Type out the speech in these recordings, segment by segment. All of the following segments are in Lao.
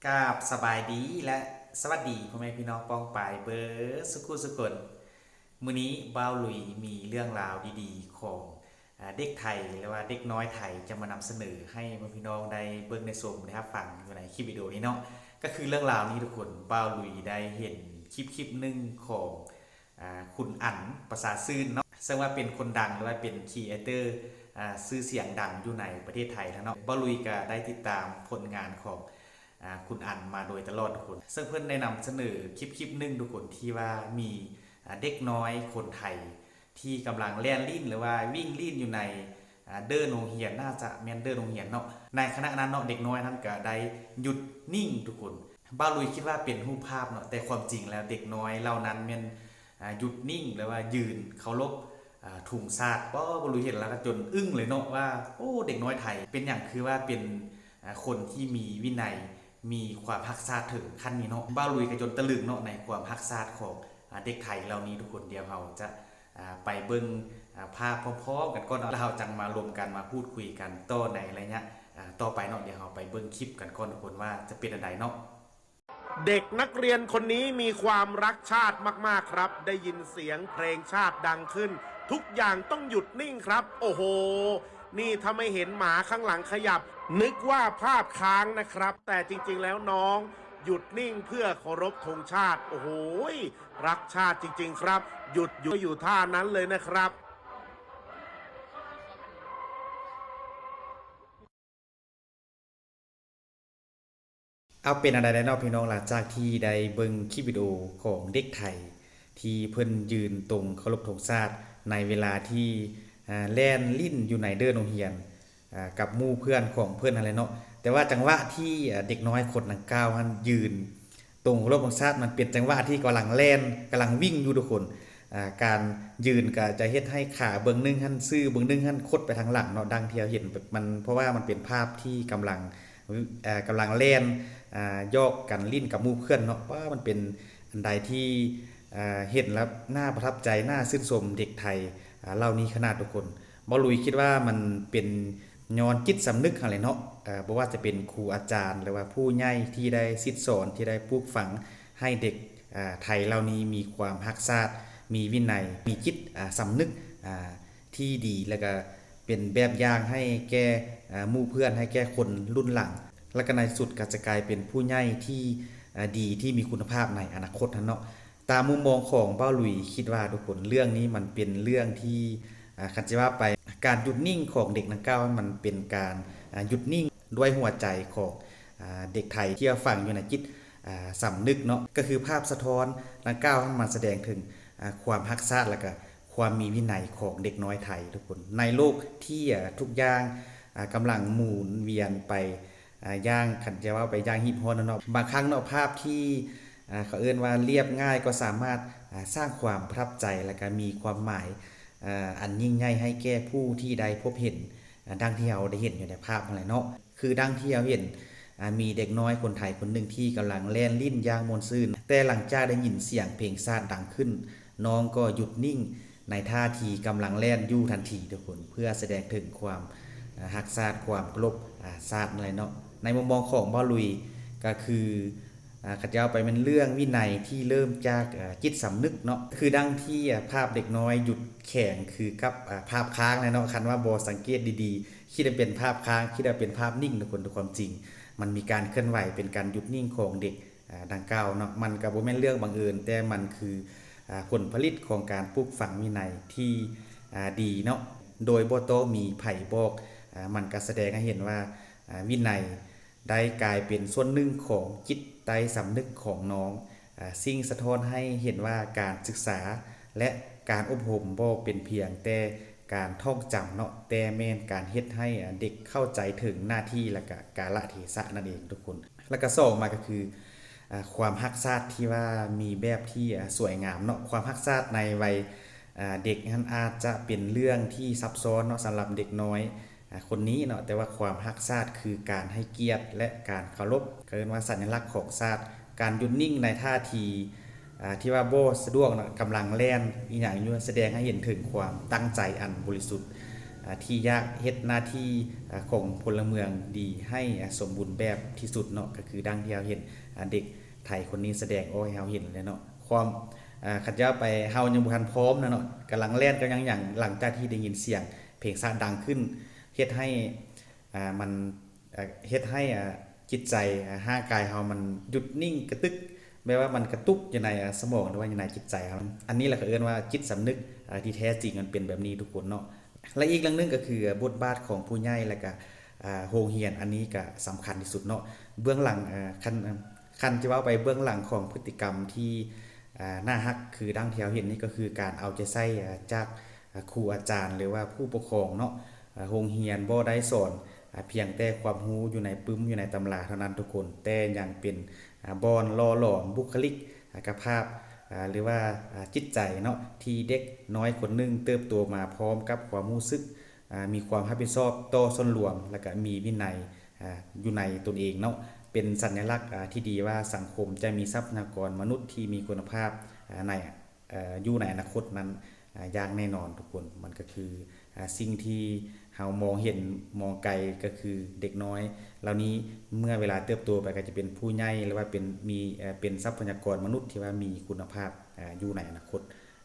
ກາບສະບາຍດີ ແລະ ສະຫວັດດີພໍ່ແມ່ພີ່ນ້ອງປ້ອງປາຍເບິດສຸຂູສຸຄົນ. ມື້ນີ້ບ່າວລຸຍມີເລື່ອງລາວດີໆຂອງ ອາ ເດັກໄທ ຫຼືວ່າເດັກນ້ອຍໄທ ຈະມານຳສະເໜີໃຫ້ພໍ່ແມ່ພີ່ນ້ອງໄດ້ເບິ່ງໄດ້ຊົມໄດ້ຮັບຟັງຢູ່ໃນຄລິບວິດີໂອນີ້ເນາະ. ກໍຄືເລື່ອງລາວນີ້ທຸກຄົນ, ບ່າວລຸຍໄດ້ເຫັນຄລິບຄລິບໜຶ່ງຂອງ ອາ ຄຸນອັນ ປະຊາຊື່ນເນາະ, ເຊິ່ງວ່າເປັນຄົນດັງ ຫຼືວ່າເປັນຄຣີເອເຕີ ອາ ຊື່ສຽງດັງຢູ່ໃນປະເທດໄທແລ້ວເນາະ. ບ່າວລຸຍກໍໄດ້ຕິດຕາມຜົນງານຂອງ ອາ ຄຸນອັນມາໂດຍຕະຫຼອດທຸກຄົນ, ເຊິ່ງເພິ່ນໄດ້ນຳສະເໜີຄລິບຄລິບໜຶ່ງທຸກຄົນ ທີ່ວ່າມີ ອາ ເດັກນ້ອຍຄົນໄທທີ່ກຳລັງແລ່ນຫຼິ້ນ ຫຼືວ່າວິ່ງຫຼິ້ນຢູ່ໃນ ອາ ເດີ່ນໂຮງຮຽນ, ໜ້າຈະແມ່ນເດີ່ນໂຮງຮຽນເນາະ. ໃນຂະນະນັ້ນເນາະ ເດັກນ້ອຍນັ້ນກໍໄດ້ຢຸດນິ່ງທຸກຄົນ. ບ່າວລຸຍຄິດວ່າເປັນຮູບພາບເນາະ, ແຕ່ຄວາມຈິງແລ້ວເດັກນ້ອຍເຫຼົ່ານັ້ນແມ່ນ ອາ ຢຸດນິ່ງ ຫຼືວ່າຢືນເຄົາລົບ ອາ ທຸງຊາດ. ປ້າ ບ່າວລຸຍເຫັນແລ້ວກໍຈົນອຶ້ງເລີຍເນາະວ່າ ໂອ້ ເດັກນ້ອຍໄທເປັນຫຍັງຄືວ່າເປັນ ອາ ຄົນທີ່ມີວິໄນ ມີຄວາມຮັກຊາດເຖິງຂັ້ນນີ້ເນາະ. ບ່າວລຸຍກໍຈົນຕະລຶງເນາະ ໃນຄວາມຮັກຊາດຂອງ ອາ ເດັກໄທເຫຼົ່ານີ້ທຸກຄົນ. ດຽວເຮົາຈະ ອາ ໄປເບິ່ງ ອາ ພາບພ້ອມໆກັນກ່ອນເນາະ, ແລ້ວເຮົາຈັ່ງມາລົມກັນ ມາພູດຄຸຍກັນຕໍ່ໃນໄລຍະ ອາ ຕໍ່ໄປເນາະ. ດຽວເຮົາໄປເບິ່ງຄລິບກັນກ່ອນທຸກຄົນ ວ່າຈະເປັນອັນໃດເນາະ. ເด็กนักเรียนคนนี้มีความรักชาติมากๆ ครับ ได้ยินเสียงเพลงชาติดังขึ้น ทุกอย่างต้องหยุดนิ่งครับ โอ้โห นี่ถ้าไม่เห็นหมาข้างหลังขยับ นึกว่าภาพค้างนะครับ แต่จริงๆ แล้วน้องหยุดนิ่งเพื่อเคารพธงชาติ โอ้โห รักชาติจริงๆ ครับ หยุดอยู่อยู่ท่านั้นเลยนะครับ ເອົາ ເປັນອັນໃດແລ້ວເນາະພີ່ນ້ອງ, ຫຼັງຈາກທີ່ໄດ້ເບິ່ງຄລິບວິດີໂອຂອງເດັກໄທ ທີ່ເພິ່ນຢືນຕົງເຄົາລົບທຸງຊາດ ໃນເວລາທີ່ ອາ ແລ່ນຫຼິ້ນຢູ່ໃນເດີ່ນໂຮງຮຽນ ອາ ກັບໝູ່ເພື່ອນຂອງເພິ່ນຫັ້ນແຫຼະເນາະ. ແຕ່ວ່າຈັງຫວະທີ່ ອາ ເດັກນ້ອຍຄົນດັ່ງກ່າວຫັ້ນຢືນຕົງເຄົາລົບທຸງຊາດ ມັນເປັນຈັງຫວະທີ່ກຳລັງແລ່ນ ກຳລັງວິ່ງຢູ່ທຸກຄົນ. ອາ ການຢືນກໍຈະເຮັດໃຫ້ຂາເບື້ອງໜຶ່ງຫັ້ນຊື່ ເບື້ອງໜຶ່ງຫັ້ນຄົດໄປທາງຫຼັງເນາະ, ດັ່ງທີ່ເຮົາເຫັນມັນ ເພາະວ່າມັນເປັນພາບທີ່ກຳລັງ ເອີ ກຳລັງແລ່ນ ອາ ຢອກກັນຫຼິ້ນກັບໝູ່ເພື່ອນເນາະ. ປ້າ ມັນເປັນອັນໃດທີ່ ເອີ ເຫັນແລ້ວໜ້າປະທັບໃຈ ໜ້າຊື່ນຊົມເດັກໄທ ອາ ເຫຼົ່ານີ້ຂະໜາດທຸກຄົນ. ບ່າວລຸຍຄິດວ່າມັນເປັນຍ້ອນຈິດສຳນຶກຫັ້ນແຫຼະເນາະ, ເອີ ບໍ່ວ່າຈະເປັນຄູອາຈານ ຫຼືວ່າຜູ້ໃຫຍ່ທີ່ໄດ້ສິດສອນ ທີ່ໄດ້ປູກຝັງໃຫ້ເດັກ ອາ ໄທເຫຼົ່ານີ້ມີຄວາມຮັກຊາດ ມີວິໄນ ມີຈິດ ອາ ສຳນຶກ ອາ ທີ່ດີ ແລະກະເປັນແບບຢ່າງໃຫ້ແກ່ ອາ ໝູ່ເພື່ອນ ໃຫ້ແກ່ຄົນລຸ້ນຫຼັງ ແລະກະໃນທີ່ສຸດກໍຈະກາຍເປັນຜູ້ໃຫຍ່ທີ່ ອາ ດີ ທີ່ມີຄຸນນະພາບໃນອະນາຄົດຫັ້ນເນາະ. ຕາມມຸມມອງຂອງບ່າວລຸຍ ຄິດວ່າທຸກຄົນ ເລື່ອງນີ້ມັນເປັນເລື່ອງທີ່ ອາ ຄັນຈະວ່າໄປ ການຢຸດນິ່ງຂອງເດັກດັ່ງກ່າວ ມັນເປັນການ ອາ ຢຸດນິ່ງດ້ວຍຫົວໃຈຂອງ ອາ ເດັກໄທທີ່ວ່າຝັງຢູ່ໃນຈິດ ອາ ສຳນຶກເນາະ. ກໍຄືພາບສະທ້ອນດັ່ງກ່າວນັ້ນ ມັນສະແດງເຖິງ ອາ ຄວາມຮັກຊາດ ແລະກະຄວາມມີວິໄນຂອງເດັກນ້ອຍໄທທຸກຄົນ ໃນໂລກທີ່ ອາ ທຸກຢ່າງ ອາ ກຳລັງໝູນວຽນໄປ ອາ ຢ່າງ ຄັນຈະເວົ້າໄປຢ່າງຮີບຮ້ອນເນາະ. ບາງຄັ້ງເນາະ ພາບທີ່ ອາ ເຂົາເອີ້ນວ່າລຽບງ່າຍກໍສາມາດ ອາ ສ້າງຄວາມປະທັບໃຈ ແລະກະມີຄວາມໝາຍ ອາ ອັນຍິ່ງໃຫຍ່ໃຫ້ແກ່ຜູ້ທີ່ໄດ້ພົບເຫັນ ອາ ດັ່ງທີ່ເຮົາໄດ້ເຫັນຢູ່ໃນພາບຫັ້ນແຫຼະເນາະ. ຄືດັ່ງທີ່ເຮົາເຫັນ ອາ ມີເດັກນ້ອຍຄົນໄທຄົນໜຶ່ງທີ່ກຳລັງແລ່ນຫຼິ້ນຢ່າງມ່ວນຊື່ນ, ແຕ່ຫຼັງຈາກໄດ້ຍິນສຽງເພງຊາດດັງຂຶ້ນ, ນ້ອງກໍຢຸດນິ່ງໃນທ່າທີ່ກຳລັງແລ່ນຢູ່ທັນທີທຸກຄົນ, ເພື່ອສະແດງເຖິງຄວາມ ອາ ຮັກຊາດ, ຄວາມເຄົາລົບ ອາ ຊາດນັ້ນແຫຼະເນາະ. ໃນມຸມມອງຂອງບ່າວລຸຍ ກໍຄື ອາ ຄັນຈະເວົ້າໄປແມ່ນເລື່ອງວິໄນທີ່ເລີ່ມຈາກ ອາ ຈິດສຳນຶກເນາະ, ຄືດັ່ງທີ່ ອາ ພາບເດັກນ້ອຍຢຸດແຂງຄືກັບ ອາ ພາບຄ້າງແຫຼະເນາະ. ຄັນວ່າບໍ່ສັງເກດດີໆ ຄິດວ່າເປັນພາບຄ້າງ, ຄິດວ່າເປັນພາບນິ່ງທຸກຄົນ, ແຕ່ຄວາມຈິງມັນມີການເຄື່ອນໄຫວ ເປັນການຢຸດນິ່ງຂອງເດັກ ອາ ດັ່ງກ່າວເນາະ. ມັນກໍບໍ່ແມ່ນເລື່ອງບັງເອີນ, ແຕ່ມັນຄື ອາ ຜົນຜະລິດຂອງການປູກຝັງວິໄນທີ່ ອາ ດີເນາະ, ໂດຍບໍ່ຕ້ອງມີໃຜບອກ. ອາ ມັນກໍສະແດງໃຫ້ເຫັນວ່າ ອາ ວິໄນ ໄດ້ກາຍເປັນສ່ວນໜຶ່ງຂອງຈິດໃຕ້ສຳນຶກຂອງນ້ອງ, ອາ ສິ່ງສະທ້ອນໃຫ້ເຫັນວ່າການສຶກສາ ແລະ ການອົບຮົມບໍ່ເປັນພຽງແຕ່ການທ່ອງຈຳເນາະ, ແຕ່ແມ່ນການເຮັດໃຫ້ ອາ ເດັກເຂົ້າໃຈເຖິງໜ້າທີ່ ແລະ ກະກາລະເທສະນັ້ນເອງທຸກຄົນ. ແລະ ກະສອງມາກໍຄື ອາ ຄວາມຮັກຊາດທີ່ວ່າມີແບບທີ່ ອາ ສວຍງາມເນາະ. ຄວາມຮັກຊາດໃນໄວ ອາ ເດັກນັ້ນອາດຈະເປັນເລື່ອງທີ່ຊັບຊ້ອນເນາະ ສຳລັບເດັກນ້ອຍ ອາ ຄົນນີ້ເນາະ, ແຕ່ວ່າຄວາມຮັກຊາດຄືການໃຫ້ກຽດ ແລະ ການເຄົາລົບ, ເອີ້ນວ່າສັນຍະລັກຂອງຊາດ. ການຢຸດນິ່ງໃນທ່າທີ່ ອາ ທີ່ວ່າບໍ່ສະດວກເນາະ, ກຳລັງແລ່ນອີ່ຫຍັງຢູ່, ສະແດງໃຫ້ເຫັນເຖິງຄວາມຕັ້ງໃຈອັນບໍລິສຸດ ອ່າ ທີ່ຢາກເຮັດໜ້າທີ່ ອ່າ ຂອງພົນລະເມືອງດີໃຫ້ ອ່າ ສົມບູນແບບທີ່ສຸດເນາະ ກໍຄືດັ່ງທີ່ເຮົາເຫັນ ອ່າ ເດັກໄທຄົນນີ້ສະແດງອອກໃຫ້ເຮົາເຫັນແຫຼະເນາະ ຄວາມ ອ່າ ຄັນຈະເວົ້າໄປເຮົາຍັງບໍ່ທັນພ້ອມນະເນາະ ກຳລັງແລ່ນ ກຳລັງຫຍັງ ຫຼັງຈາກທີ່ໄດ້ຍິນສຽງເພງຊາດດັງຂຶ້ນ ເຮັດໃຫ້ ອ່າ ມັນ ເຮັດໃຫ້ ອ່າ ຈິດໃຈ ອ່າ ຮ່າງກາຍເຮົາມັນຢຸດນິ່ງກະຕຶກ ແບບວ່າມັນກະຕຸກຢູ່ໃນ ອ່າ ສະໝອງ ຫຼືວ່າຢູ່ໃນຈິດໃຈເຮົາ ອັນນີ້ລະເຂົາເອີ້ນວ່າຈິດສຳນຶກ ອ່າ ທີ່ແທ້ຈິງມັນເປັນແບບນີ້ທຸກຄົນເນາະ. ແລະ ອີກເລື່ອງໜຶ່ງກໍຄື ອ່າ ບົດບາດຂອງຜູ້ໃຫຍ່ ແລະກະ ອ່າ ໂຮງຮຽນ ອັນນີ້ກະສຳຄັນທີ່ສຸດເນາະ ເບື້ອງຫຼັງ ອ່າ ຄັນ ຄັນຈະເວົ້າໄປເບື້ອງຫຼັງຂອງພຶດຕິກຳທີ່ ອ່າ ໜ້າຮັກ ຄືດັ່ງທີ່ເຮົາເຫັນນີ້ກໍຄືການເອົາໃຈໃສ່ ອ່າ ຈາກ ອ່າ ຄູອາຈານ ຫຼືວ່າຜູ້ປົກຄອງເນາະ ອ່າ ໂຮງຮຽນບໍ່ໄດ້ສອນ ອ່າ ພຽງແຕ່ຄວາມຮູ້ຢູ່ໃນປຶ້ມ ຢູ່ໃນຕຳລາເທົ່ານັ້ນທຸກຄົນ ແຕ່ຍັງເປັນ ອ່າ ບ່ອນຫຼໍ່ຫຼອມບຸກຄະລິກ ອາ ກະພາບ ອ່າ ຫຼືວ່າ ອ່າ ຈິດໃຈເນາະ ທີ່ເດັກນ້ອຍຄົນໜຶ່ງເຕີບໂຕມາພ້ອມກັບຄວາມຮູ້ສຶກ ອ່າ ມີຄວາມຮັບຜິດຊອບຕໍ່ສ່ວນລວມ ແລະກະມີວິໄນ ອ່າ ຢູ່ໃນຕົນເອງເນາະ ເປັນສັນຍະລັກ ອ່າ ທີ່ດີວ່າສັງຄົມຈະມີຊັບພະຍາກອນມະນຸດທີ່ມີຄຸນນະພາບ ອ່າ ໃນ ເອີ ຢູ່ໃນອະນາຄົດນັ້ນ ອາ ຢ່າງແນ່ນອນທຸກຄົນ ມັນກໍຄື ອາ ສິ່ງທີ່ເຮົາມອງເຫັນມອງໄກ ກໍຄືເດັກນ້ອຍເຫຼົ່ານີ້ເມື່ອເວລາເຕີບໂຕໄປກໍຈະເປັນຜູ້ໃຫຍ່ ຫຼືວ່າເປັນ ມີ ເອີ ເປັນຊັບພະຍາກອນມະນຸດທີ່ວ່າມີຄຸນນະພາບ ອາ ຢູ່ໃນອະນາຄົດ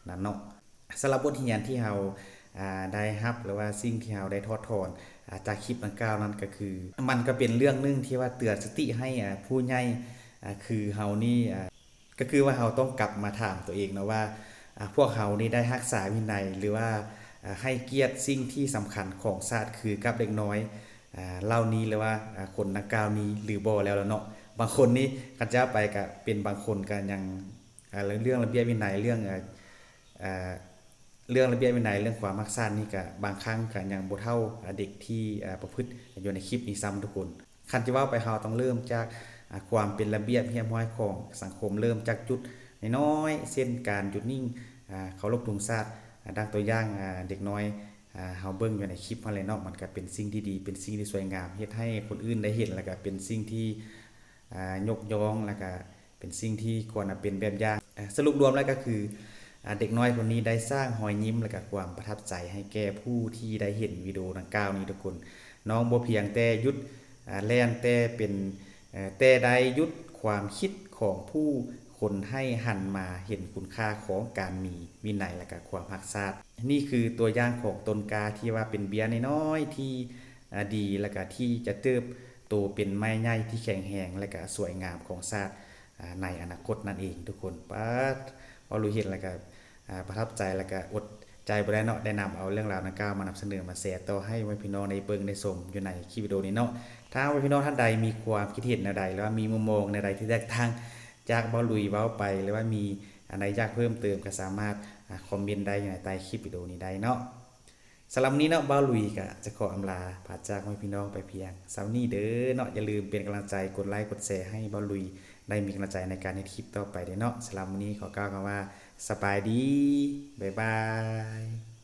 ນັ້ນເນາະ. ສຳລັບບົດຮຽນທີ່ເຮົາ ອາ ໄດ້ຮັບ ຫຼືວ່າສິ່ງທີ່ເຮົາໄດ້ຖອດຖອນ ອາ ຈາກຄລິບດັ່ງກ່າວນັ້ນ ກໍຄື ມັນກໍເປັນເລື່ອງໜຶ່ງທີ່ວ່າເຕືອນສະຕິໃຫ້ ອາ ຜູ້ໃຫຍ່ ອາ ຄືເຮົານີ້ ອາ ກໍຄືວ່າເຮົາຕ້ອງກັບມາຖາມຕົວເອງເນາະວ່າ ອາ ພວກເຮົານີ້ໄດ້ຮັກສາວິໄນ ຫຼືວ່າ ອາ ໃຫ້ກຽດສິ່ງທີ່ສຳຄັນຂອງຊາດຄືກັບເດັກນ້ອຍ ອາ ເຫຼົ່ານີ້ ຫຼືວ່າ ອາ ຄົນດັ່ງກ່າວນີ້ຫຼືບໍ່ແລ້ວລະເນາະ. ບາງຄົນນີ້ຄັນຈະເວົ້າໄປກະເປັນບາງຄົນກະຍັງ ອາ ເລື່ອງລະບຽບວິໄນ ເລື່ອງ ອາ ເລື່ອງລະບຽບວິໄນ ເລື່ອງຄວາມຮັກຊາດນີ້ກະບາງຄັ້ງກະຍັງບໍ່ເທົ່າ ອາ ເດັກທີ່ ອາ ປະພຶດຢູ່ໃນຄລິບນີ້ຊ້ຳທຸກຄົນ. ຄັນຈະເວົ້າໄປ ເຮົາຕ້ອງເລີ່ມຈາກ ອາ ຄວາມເປັນລະບຽບຮຽບຮ້ອຍຂອງສັງຄົມ ເລີ່ມຈາກຈຸດນ້ອຍໆ ເຊັ່ນ ການຢຸດນິ່ງ ອາ ເຄົາລົບທຸງຊາດ ອາ ດັ່ງຕົວຢ່າງ ອາ ເດັກນ້ອຍ ອາ ເຮົາເບິ່ງຢູ່ໃນຄລິບຫັ້ນແຫຼະເນາະ ມັນກະເປັນສິ່ງທີ່ດີ ເປັນສິ່ງທີ່ສວຍງາມ ເຮັດໃຫ້ຄົນອື່ນໄດ້ເຫັນ ແລະກະເປັນສິ່ງທີ່ ອາ ຍົກຍ້ອງ ແລະກະ ເປັນສິ່ງທີ່ຄວນເອົາເປັນແບບຢ່າງ. ອາ ສະຫຼຸບລວມແລ້ວກໍຄື ອາ ເດັກນ້ອຍຄົນນີ້ໄດ້ສ້າງຮອຍຍິ້ມ ແລະກະຄວາມປະທັບໃຈໃຫ້ແກ່ຜູ້ທີ່ໄດ້ເຫັນວິດີໂອດັ່ງກ່າວນີ້ທຸກຄົນ. ນ້ອງບໍ່ພຽງແຕ່ຢຸດ ອາ ແລ່ນ ແຕ່ເປັນ ເອີ ແຕ່ໄດ້ຢຸດຄວາມຄິດຂອງຜູ້ຄົນໃຫ້ຫັນມາເຫັນຄຸນຄ່າຂອງການມີວິໄນ ແລະກະຄວາມຮັກຊາດ. ນີ້ຄືຕົວຢ່າງຂອງຕົ້ນກ້າທີ່ວ່າເປັນເບ້ຍນ້ອຍໆ ທີ່ ອາ ດີ ແລະກະທີ່ຈະເຕີບໂຕເປັນໄມ້ໃຫຍ່ທີ່ແຂງແຮງ ແລະກະສວຍງາມຂອງຊາດ ອາ ໃນອະນາຄົດນັ້ນເອງທຸກຄົນ. ປາດ ເວົ້າລຸຍເຫັນແລ້ວກະ ອາ ປະທັບໃຈ ແລະກະອົດໃຈບໍ່ໄດ້ເນາະ ໄດ້ນຳເອົາເລື່ອງລາວດັ່ງກ່າວມານຳສະເໜີ ມາແຊຕໍ່ໃຫ້ພໍ່ແມ່ພີ່ນ້ອງໄດ້ເບິ່ງໄດ້ຊົມຢູ່ໃນຄລິບວິດີໂອນີ້ເນາະ. ຖ້າວ່າພີ່ນ້ອງທ່ານໃດມີຄວາມຄິດເຫັນແນວໃດ ຫຼືວ່າມີມຸມມອງແນວໃດທີ່ແຕກຕ່າງຈາກເບົາລຸຍເວົ້າໄປ ຫຼືວ່າມີອັນໃດຢາກເພີ່ມເຕີມ ກໍສາມາດ ອາ ຄອມເມັນໄດ້ຢູ່ໃນໃຕ້ຄລິບວິດີໂອນີ້ໄດ້ເນາະ. ສຳລັບມື້ນີ້ເນາະ ເບົາລຸຍກະຈະຂໍອຳລາພາຈາກພໍ່ແມ່ພີ່ນ້ອງໄປພຽງສ່ຳນີ້ເດີເນາະ. ຢ່າລືມເປັນກຳລັງໃຈ ກົດໄລກົດແຊໃຫ້ເບົາລຸຍໄດ້ມີກຳລັງໃຈໃນການເຮັດຄລິບຕໍ່ໄປເດີເນາະ. ສຳລັບມື້ນີ້ຂໍກ່າວຄຳວ່າ ສະບາຍດີ ບາຍບາຍ.